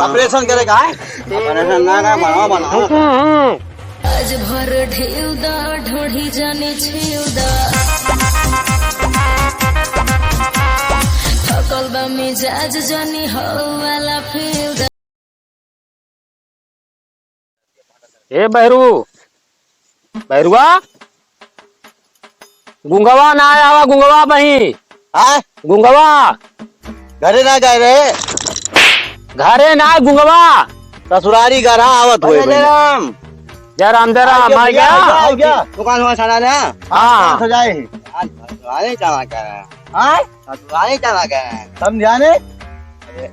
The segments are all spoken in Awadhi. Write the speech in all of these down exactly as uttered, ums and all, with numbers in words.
ऑपरेशन करे का है? ऑपरेशन ना का, बनाओ, बनाओ। आज भर ढेव दा, ढोढ़ी जाने छेव दा। थकल बा मिजाज जाने हो वाला फील दा। ए बहरू, बहरुआ, गुंगवा ना आवा, गुंगवा बही। हाँ? गुंगवा। घरे ना गए रहे? घरे ना, गुंगवा। ससुरारी घरा आवत होए अरे बहिनी। राम। जय राम, जय राम, आ गया, आ गया। दुकान हुआ सारा ना? हाँ। हो जाए। आज ससुरारी चला गया। हाँ? ससुरारी चला गया। समझा ने? अरे,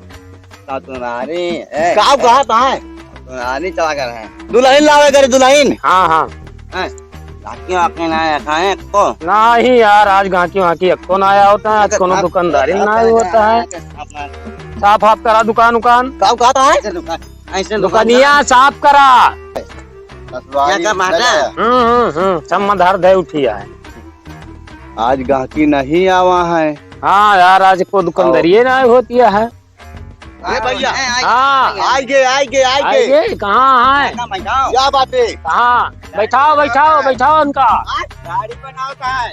ससुरारी, ए, का कहा था? ससुरारी चला गया है। दुल्हन लावे करे दुल्हन। हाँ, हाँ। हैं? गाहकी वाकी ना आया खाए को? नहीं यार, आज गाहकी वाकी एक्को ना आया होता है, आज कोनो दुकानदारी ना आया होता है। साफ, साफ करा दुकान उकान। का कहा था? ऐसे दुकान, ऐसे दुकानिया साफ करा। ससुरारी यहाँ का बात है? हम्म, हम्म, हम्म, सब मधार धै उठी है। आज गाहकी नहीं आवा है। हाँ यार, आज को दुकानदारिये ना होती है। ए भैया। हाँ। आइगे, आइगे, आइगे। आइगे, कहाँ है? क्या बात है? कहाँ? बैठाओ, बैठाओ, बैठाओ उनका। गाड़ी बनाओ का है?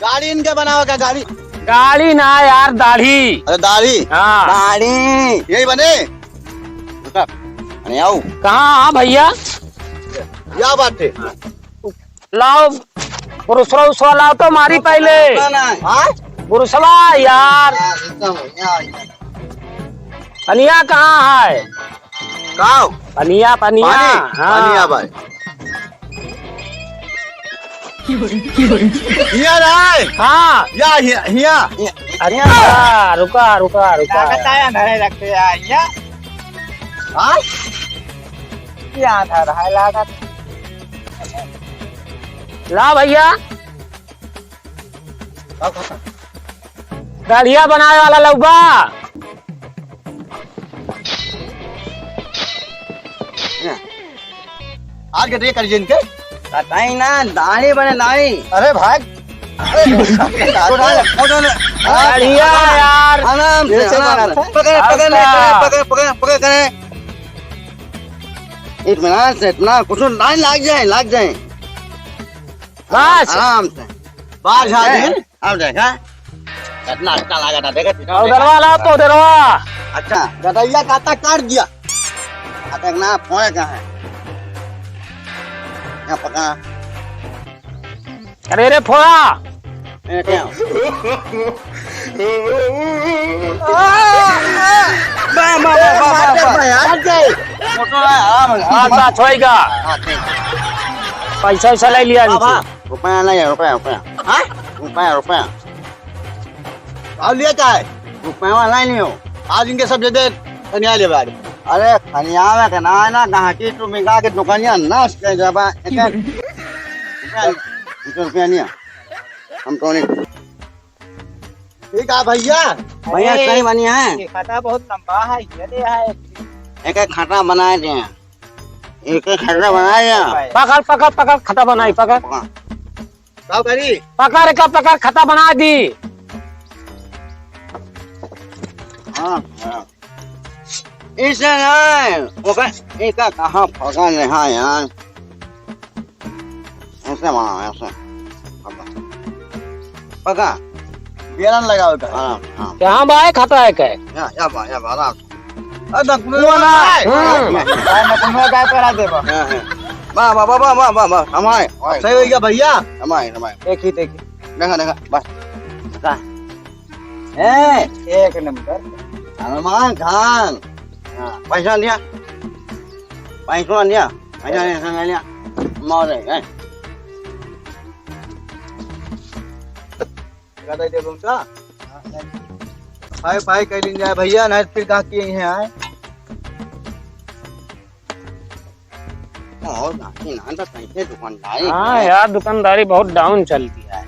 गाड़ी इनके बनाओ का गाड़ी? गाड़ी ना यार, दाढ़ी। अरे दाढ़ी? हाँ। दाढ़ी। यही बने? रुका। अरे आओ। कहाँ? हाँ भैया। क्या बात है? लाओ, बुरुसवा उसवा लाओ तो मारी पहले। हाँ? बुरुसवा यार। पनिया कहाँ है? काओ? पनिया, पनिया। पानी? हाँ। पनिया भाई। हिया ना है? हाँ। या हिया, हिया। अच्छा, रुका, रुका, रुका। लागत आया, धरे रखते हैं, हिया। हाँ? क्या धर है लागत? ला भैया। दाढ़िया बनावे वाला लउबा। आज के देख कर जिनके। बताई ना, दाढ़ी बने दाढ़ी। अरे भाई। अरे, छोटा, छोटा ना। दाढ़िया यार। आराम से, ये से आराम से। बनाता है? पकड़, पकड़, अच्छा। पकड़, पकड़, पकड़, पकड़। इतना से इतना कुछ नहीं, लाग जाए, लाग जाए। बस। आराम से। बाहर झाड़ दे। अब देखा, कितना अच्छा लगा था, देखा, देखा, पाउडरवा लाओ, पाउडरवा। अच्छा, गदइया का आता काट दिया। अब देखना, फोड़े का है। यहाँ पका। अरे रे, फोड़ा। ए, क्या? बा, बा, बा, बा, बा, बा। फोटो है, हाँ, हाँ, हाँ, बस, होइगा। हाँ, ठीक। पैसा वैसा ले लिया हाँ, इनसे। हाँ। रुपया नहीं है, रुपया, रुपया। हाँ? रुपया, रुपया। और लिए का है? रुपया नहीं लियो। आज इनके सब दे दे, खनिया ले बाड़ी। अरे, खनिया में के ना है ना, गाहकी तू मिला के दुकानिया नाश कर देबा। एक, एक, रुपया, रुपया नहीं है। हम तो नहीं। ठीक है भैया। भैया, अरे, सही बनी है। ये खाता बहुत लंबा है, ये ले है। एक, एक खाता बनाए दे। एक, एक खाता बनाए दे। पकड़, पकड़, पकड़, खाता बनाई, पकड़। पकड़। का करी? पकड़ का पकड़, खता बना दी। हाँ, हाँ। इसे नहीं, ओकर, एका कहाँ पकड़ ले, हाँ यार। ऐसे बना, ऐसे। पकड़। पकड़। बेलन लगाओ का। हाँ, हाँ। कहाँ बा, खाता है क्या? या, या बा, या बा, आराम से। अरे, नकुलवा ना। हाँ। भाई, नकुलवा का करा देबा। हाँ, हाँ। वाह, वाह, वाह। हमारे, हमारे। सही हो गया भैया। हमारे, हमारे। देखी, देखी। देखा, देखा, बस। देखा। ए। एक नंबर। सलमान खान। हाँ, पैसा दिया। पैसा दिया। पैसा दिया, पैसा दिया। मौज है, हैं? ज्यादा दे दूँ का? हाय फाय कर लीन जाए भैया, नहीं फिर गाहकी यहीं आए। और गाहकी ना तो कैसे दुकानदारी हाँ है। यार, दुकानदारी बहुत down चलती है।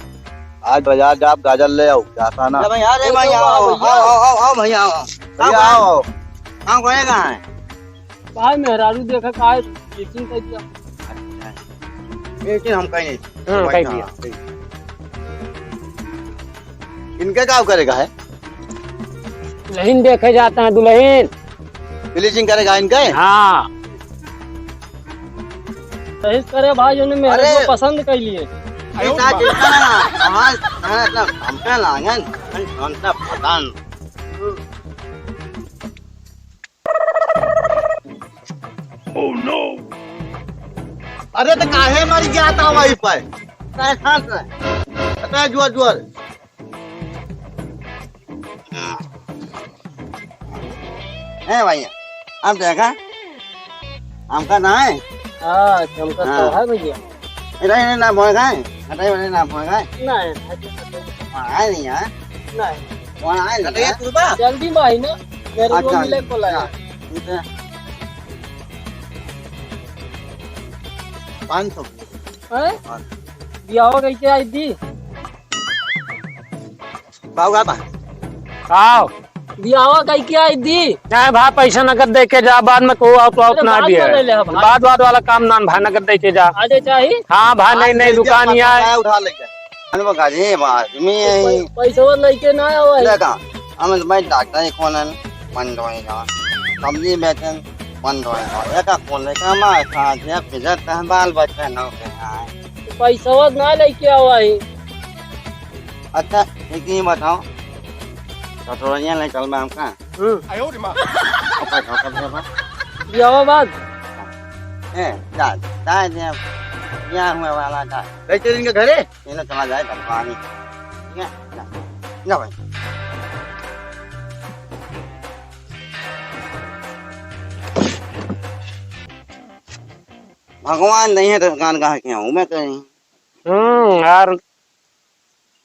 आज बाजार जाब गाजर ले आओ, जाता ना। ले भाई, अरे भाई, आओ, आओ, आओ, आओ, आओ भैया, आओ। भैया, आओ। आओ, आओ। काम करेगा है? भाई, मेहरारू देखा का है, meeting कर दिया। अच्छा। Meeting हम कहीं नहीं। हाँ, कहीं दिया। इनके का करेगा है? दुल्हन देखे जाता है, दुल्हन। Bleaching करेगा इनके? हाँ। सही करे भाई, उन्हें मेरे अरे! को पसंद कर लिए। ऐसा चिंता ना, हमारे, हमारे इतना हमका लागन, हम, हम सब पसंद। Oh no! अरे तो काहे मर गया था वहीं पर? काहे खास है? अरे जोर, जोर। ए भैया, अब देखा, हमका ना है। हाँ, हमका तो हाँ। है भैया। ए, नहीं, नहीं, ना भोएगा है। हटाई वाले ना भोएगा है। नहीं, हटाई, हटाई। वहाँ है नहीं यार। नहीं। वहाँ है नहीं हटाइए यार। तू बा। जल्दी में आई ना, मेरे को अच्छा, मिले को लगा। हाँ, ठीक है। पाँच सौ। हैं? हाँ। बियाह कैसे आई दी? बाबू का बा? आओ। बियाह कैसे आई दी? नहीं भा, पैसा नगद दे के जा, बाद में को आओ तो आओ अरे ना बाद दिए। में ले ले, हाँ भाई। बाद, बाद वाला काम ना भा, नगद दे के जा। आज चाहिए? हाँ भा, आज नहीं, नहीं, दे दिया, दुकान ही आए। उठा ले जा। अरे वो गाजी, वो आदमी है ही। पै-, पैसवा लेके ना आवा है। देखा, हम तो भाई डॉक्टर ही कौन है, बंद होएगा। सब्जी बेचन, बंद होएगा। एका कौन है, कमा है, खा, जे पिजत है, बाल बच्चा ना होते हैं। पैसवा ना लेके आवा है। अच्छा, एक ही बताओ, कटोरिया ले चल बा हमका। हम्म। ओका, ओका, ओका। बियाह बाद। ए, जा, जा, जा, बियाह हुआ वाला जा। कैसे इनके घरे? इन्हें चला जाए भगवान ही। ठीक है? जा, जा भाई। भगवान नहीं है तो कान कहाँ के हूँ मैं कहीं। हम्म, यार।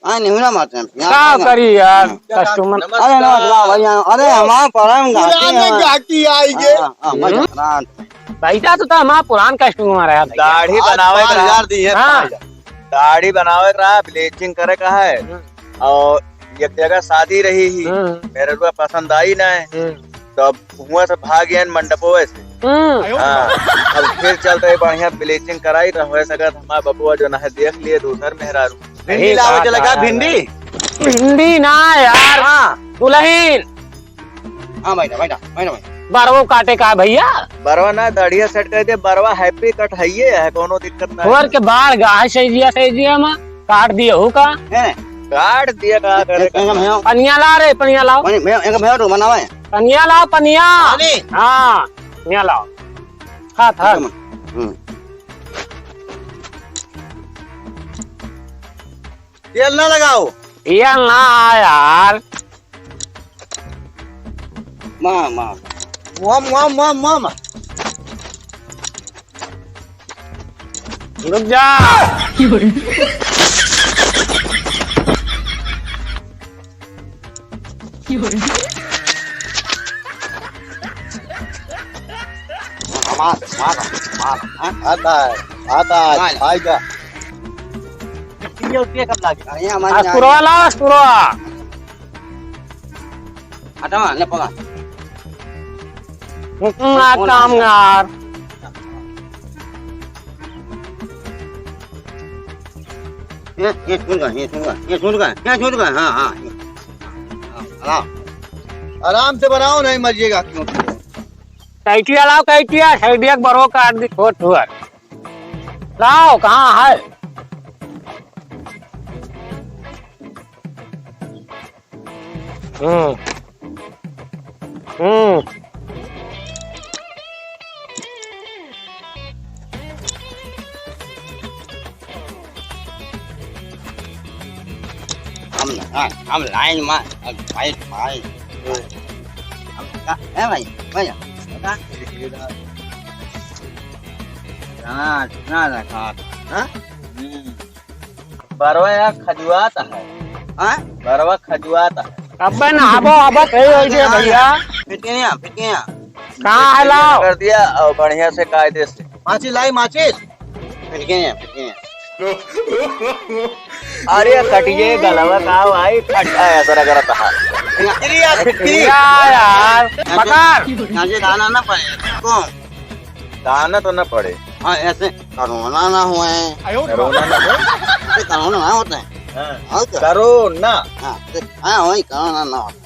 आ, नहीं ना मारते हैं। यहाँ का कहाँ? करी यार, हाँ। Customer। अरे नमस्कार भैया, अरे हमारा परम गाती पुराने है। गाती आई गे। हाँ, हाँ, मैं हम्म। जान रहा हूँ। पैसा तो था हमारा पुरान customer है यार। दाढ़ी आज बनावे पाँच हजार का। दी है, हाँ। पाँच हजार। दाढ़ी बनावे का रहा, bleaching करे का है। हम्म। और एक जगह शादी रही ही, हम्म। मेरे को पसंद आई ना है। हम्म। तो अब हुआ से भाग गए मंडपों से। हम्म। हाँ, अब फिर चलते ही बढ़िया bleaching कराई तो हुए सकत हमारे बबुआ जो ना है देख लिए दूसर मेहरारू। भिंडी लावे चले का, भिंडी? भिंडी ना यार। हाँ। दुल्हन। हाँ, बैठा, बैठा, बैठा, बैठा। बरवो काटे का भैया? बरवा ना, दाढ़िया set कर दे, बरवा happy cut है ये है, कोनो दिक्कत ना है। के बाढ़ गा है सैजिया, सैजिया में काट दिए हो का? हैं? काट दिया का करे? पनिया ला रे, पनिया लाओ। पनिया लाओ, पनिया। हाँ, पनिया लाओ। खा, खा। हम्म। तेल ना लगाओ। तेल ना यार। माँ, माँ। माँ, माँ, माँ, माँ, माँ। रुक जा। मार, मार, मार, हाँ? आता है, आता है, मार। आएगा। ये उठिए कब लागे? अरे, हमारे यहाँ अस्कुरवा लाओ, अस्कुरवा। हटा, ले पकड़। हम्म, आ कौन काम है? यार। ये, ये छूट गया, ये छूट गया, ये छूट गया, ये छूट गया, हाँ, हाँ, ये। हाँ, हाँ। आराम से बनाओ, नहीं मरिएगा क्यों? कैटिया लाओ, कैटिया, side एक बरो काट दी, छोट हुआ। लाओ, कहाँ है? हम्म। हम्म। हम, हम, हम लाइन में, भाई, भाई। हम का, ए भाई, भैया, बता। हाँ, ना रखा, हाँ? हम्म। बरवा यार खजुआत है। हाँ? बरवा खजुआत है। अबे ना, अबो, अबो, कहीं हो गया भैया। फिटिंगिया, फिटिंगिया। कहाँ है लाओ? कर दिया और बढ़िया से कायदे से। माचिस लाई, माचिस। फिटिंगिया, फिटिंगिया। अरे कटिए गलवा का भाई, कट आया सर अगर कहा। फिटिंगिया, फिटिंगिया। यार, पकड़। यहाँ से दाना ना पड़े। कौन? दाना तो ना पड़े। हाँ, ऐसे कोरोना ना हुए। कोरोना ना हुए? ऐसे कोरोना ना होता है। हाँ। और क्या? कोरोना। हाँ, ऐसे, हाँ, वही कोरोना ना होता है।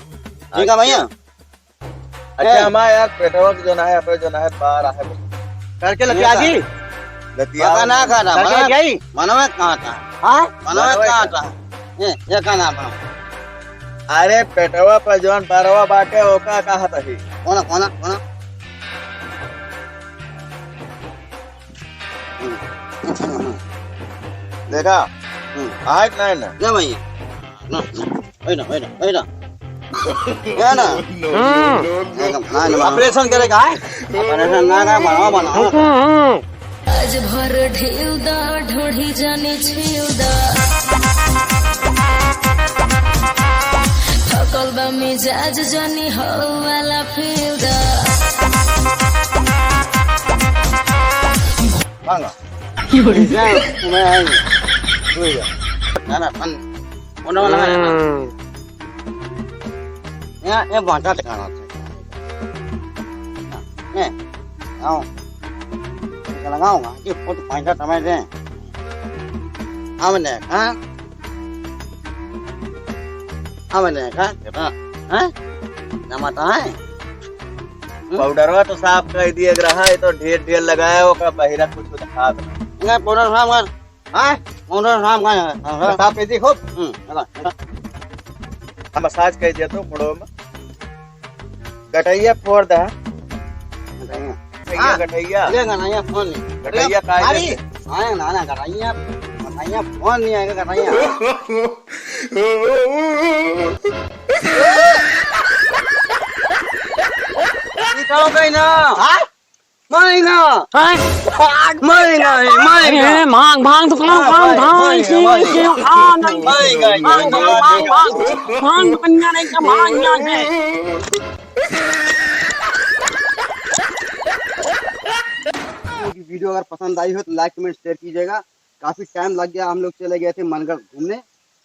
ठीक है भैया? अच्छा। अच्छा, ए। हमार यार पेटवा के जोन है, अपने जोन है, बाहर आहे। करके लतिया जी? लतिया पता ना का था, करके मनवा, लतियाई? मनवा कहाँ था? हाँ? मनवा मनवा कहाँ का? था? ये, ये का नाम है? अरे, पेटवा पर जोन बरवा बाटे, ओका कहत ही। कोना, कोना, कोना? देखा? हम्म। आए कि नहीं ना? ना भैया। ना, ना। ओए ना, ओए ना, ओए ना। है ना? हम्म। एकदम, ना, ना, ऑपरेशन करे का है? ऑपरेशन ना करे, बनाओ, बनाओ। हम्म। आज भर ढील दा, ढोढ़ी जाने छील दा। थकल बा मिजाज जानी हो वाला फील दा। मांगा। मैं आएंगे। ना, ना, फन, होने वाला है ना। हम्म। यहाँ, ये बांटा ठिकाना है। ये, आओ। लगाऊंगा, ये फोटो पांच समय दे। हमने, हाँ? हमने, हाँ? हाँ? जमाता है? हम्म? पाउडरवा तो साफ कर दिए रहा है, तो ढेर ढेर लगाया, ओकरा बहिरा कुछ दिखात नहीं। नहीं, पाउडर साफ कर। हाँ? पाउडर साफ कर। हाँ, हाँ। साफ कर दी खूब। हम्म, लगा, लगा। हम मसाज कर दिया तो मुड़ो में। गटैया फोड़ दे। गटैया। गटैया, हाँ। गटैया। ले गटैया फोड़ ले। गटैया काहे अरे, देते? हाँ, ना, ना, गटैया, गटैया फोड़ नहीं आएगा, गटैया। ये तो हो गई ना। हाँ? मारेगा। हाँ? मारेगा, ये मारेगा। अरे, भांग, भांग तो खाओ, हाँ, खाओ, भाई, भांग, भाई, भाई। हाँ, नहीं। मारेगा, भांग, भांग, मारेगा। भांग, भांग। भांग तो कन्या नहीं का, भांग यहाँ से। वीडियो अगर पसंद आई हो तो like, comment, share कीजिएगा। काफी टाइम लग गया, हम लोग चले गए थे मनगढ़ घूमने,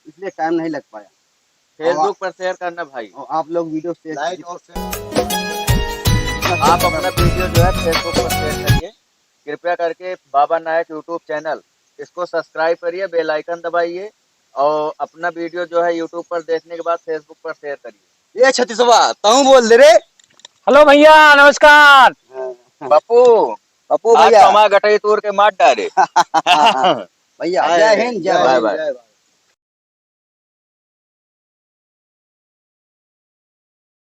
इसलिए टाइम नहीं लग पाया। Facebook और पर शेयर करना भाई। और आप लोग वीडियो शेयर लाइक कीजिए। और शेयर। आप अपना वीडियो जो है Facebook पर शेयर करिए। कृपया करके बाबा नायक YouTube चैनल, इसको सब्सक्राइब करिए, बेल आइकन दबाइए और अपना वीडियो जो है YouTube पर देखने के बाद Facebook पर शेयर करिए। ए छत्तीसवा, तहूँ बोल दे रे। हेलो भैया, नमस्कार। हाँ। पप्पू, पप्पू आज भैया। तो हमारा गटई तोड़ के मार डाले। भैया, हाँ, जय हिंद, जय जय भारत। भाई।